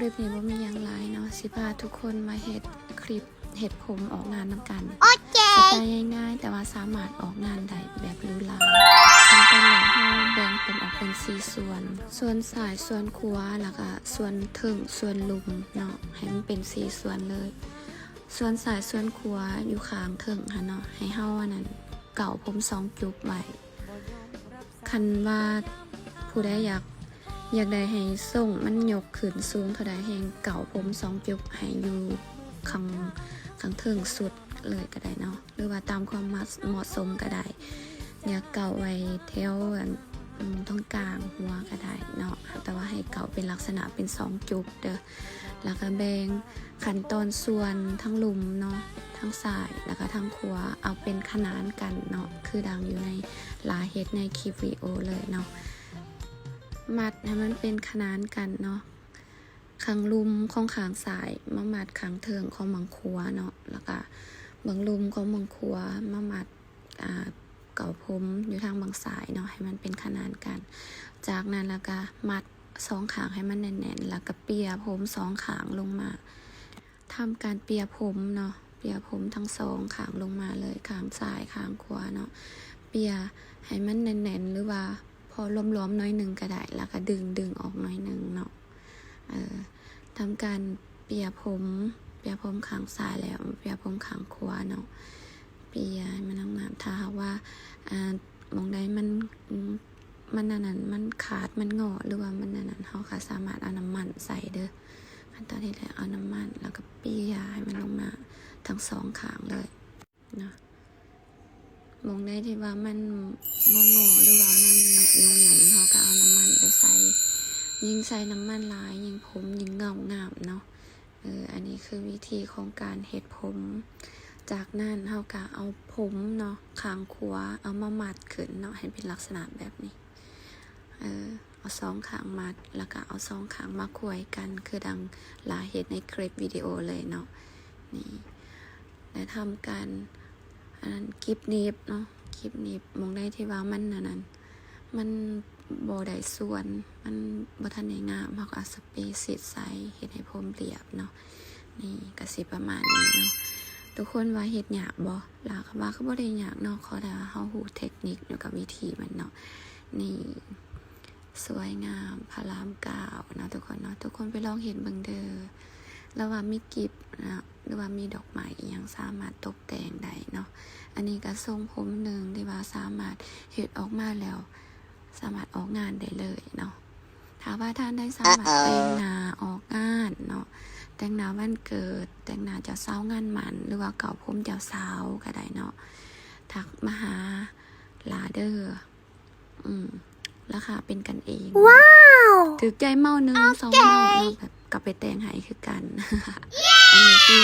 ຄລິບນີ້ບໍ່ມີຫຍັງຫຼາຍເນາະ ຊິພາທຸກຄົນມາເຮັດຄລິບເຮັດຜົມອອກງານນຳກັນ. ໂອເຄ ສະໄຕງ່າຍໆ ແຕ່ວ່າສາມາດອອກງານໄດ້ແບບຫຼູຫຼາ. ຂັ້ນຕອນແລກເຮົາແບ່ງຜົມອອກເປັນສີ່ສ່ວນ ສ່ວນຊ້າຍ ສ່ວນຂວາ ແລ້ວກະສ່ວນເທິງ ສ່ວນລຸ່ມເນາະ ໃຫ້ມັນເປັນສີ່ສ່ວນເລີຍ. ສ່ວນຊ້າຍ ສ່ວນຂວາ ຢູ່ຂ້າງເທິງຫັ້ນເນາະ ໃຫ້ເຮົາອັນນັ້ນ ເກົາຜົມສອງຈຸກໄວ້. ຄັນວ່າຜູ້ໃດຢາກ ຢາກໄດ້ໃຫ້ຊົງມັນຍົກຂຶ້ນສູງເທົ່າໃດ ແຮ່ງເກົາຜົມສອງຈຸກໃຫ້ຢູ່ຂ້າງ ຂ້າງເທິງສຸດເລີຍກໍໄດ້ເນາະ ຫຼືວ່າຕາມຄວາມເໝາະສົມກໍໄດ້. ຢາກເກົາໄວ້ແຖວອັນ ອືມ ຕອງກາງຫົວກໍໄດ້ເນາະ ແຕ່ວ່າໃຫ້ເກົາເປັນລັກສະນະເປັນສອງຈຸກເດີ. ແລ້ວກໍແບ່ງຂັ້ນຕອນສ່ວນທັງລຸ່ມເນາະ ທັງຊ້າຍ ແລ້ວກໍທັງຂວາ ເອົາເປັນຂະໜານກັນເນາະ ຄືດັ່ງຢູ່ໃນ ລາເຮັດໃນຄລິບວິດີໂອເລີຍເນາະ. ມັດໃຫ້ມັນເປັນຂະໜານກັນເນາະ ຂ້າງລຸ່ມຂອງຂ້າງຊ້າຍມາມັດຂ້າງເທິງຂອງເບື້ອງຂວາເນາະ ແລ້ວກະເບື້ອງລຸ່ມຂອງເບື້ອງຂວາມາມັດ ອ່າ ເກົາຜົມຢູ່ທາງເບື້ອງຊ້າຍເນາະ ໃຫ້ມັນເປັນຂະໜານກັນ. ຈາກນັ້ນແລ້ວກະມັດສອງຂ້າງໃຫ້ມັນແໜ້ນໆ ແລ້ວກະເປ່ຍຜົມສອງຂ້າງລົງມາ. ທຳການເປ່ຍຜົມເນາະ ເປ່ຍຜົມທັງສອງຂ້າງລົງມາເລີຍ ຂ້າງຊ້າຍ ຂ້າງຂວາເນາະ ເປ່ຍໃຫ້ມັນແໜ້ນໆ ຫຼືວ່າພໍຫຼວມໆ ໜ້ອຍໜຶ່ງກໍໄດ້ ແລ້ວກໍດຶງ ດຶງອອກໜ້ອຍໜຶ່ງເນາະ. ເອີ ທຳການເປ່ຍຜົມ ເປ່ຍຜົມຂ້າງຊ້າຍແລ້ວ ເປ່ຍຜົມຂ້າງຂວາເນາະ ເປ່ຍໃຫ້ມັນງາມ. ຖ້າຫາກວ່າ ອ່າ ໝ່ອງໃດມັນ ມັນອັນນັ້ນ ມັນຂາດ ມັນງໍ ຫຼືວ່າມັນອັນນັ້ນ ເຮົາກໍສາມາດເອົານ້ຳມັນໃສ່ເດີ. ຂັ້ນຕອນທີ່ແລກເອົານ້ຳມັນ ແລ້ວກໍເປ່ຍໃຫ້ມັນລົງມາທັງສອງຂ້າງເລີຍເນາະ. ໝ່ອງໃດທີ່ວ່າມັນງໍໆ ຫຼືວ່າມັນຫຍຸ້ງໆ ເຮົາກໍເອົານ້ຳມັນໄປໃສ່. ຍິ່ງໃສ່ນ້ຳມັນຫຼາຍ ຍິ່ງຜົມຍິ່ງເງົາງາມເນາະ. ເອີ ອັນນີ້ຄືວິທີຂອງການເຮັດຜົມ. ຈາກນັ້ນເຮົາກໍເອົາຜົມເນາະ ຂ້າງຂວາເອົາມາມັດຂຶ້ນເນາະ ໃຫ້ເປັນລັກສະນະແບບນີ້. ເອີ ເອົາສອງຂ້າງມັດ ແລ້ວກໍເອົາສອງຂ້າງມາຂວາຍກັນ ຄືດັ່ງລາເຮັດໃນຄລິບວິດີໂອເລີຍເນາະ. ນີ້ ແລະ ທຳການ ອັນນັ້ນ ກິບໜີບເນາະ ກິບໜີບ. ໝ່ອງໃດທີ່ວ່າມັນອັນນັ້ນ ມັນບໍ່ໄດ້ສ່ວນ ມັນບໍ່ທັນໄດ້ງາມ ເຮົາກໍເອົາສະເປຊີດໃສ່ ເຮັດໃຫ້ຜົມລຽບເນາະ. ນີ້ກໍຊິປະມານນີ້ເນາະ. ທຸກຄົນວ່າເຮັດຍາກບໍ່? ລາວກໍວ່າກໍບໍ່ໄດ້ຍາກເນາະ ຂໍແຕ່ວ່າເຮົາຮູ້ເຕັກນິກ ແລ້ວກໍວິທີມັນເນາະ. ນີ້ ສວຍງາມ ພະລາມເກົ້າເນາະ ທຸກຄົນເນາະ. ທຸກຄົນໄປລອງເຮັດເບິ່ງເດີ. ລະວ່າມີກິບເນາະ ຫຼືວ່າມີດອກໄມ້ອີ່ຫຍັງ ສາມາດຕົບແຕ່ງໄດ້ເນາະ. ອັນນີ້ກໍຊົງຜົມໜຶ່ງທີ່ວ່າສາມາດເຮັດອອກມາແລ້ວ ສາມາດອອກງານໄດ້ເລີຍເນາະ. ຖ້າວ່າທ່ານໃດສາມາດແຕ່ງໜ້າອອກງານເນາະ ແຕ່ງໜ້າວັນເກີດ ແຕ່ງໜ້າເຈົ້າສາວງານໝັ້ນ ຫຼືວ່າເກົາຜົມເຈົ້າສາວກໍໄດ້ເນາະ ທັກມາຫາລາເດີ. ອືມ ລາຄາເປັນກັນເອງ ວ້າວ ຖືກໃຈເມົ້າໜຶ່ງສອງເມົ້າເນາະ ແບບກໍໄປແຕ່ງໃຫ້ຄືກັນ. ອັນນີ້ຄື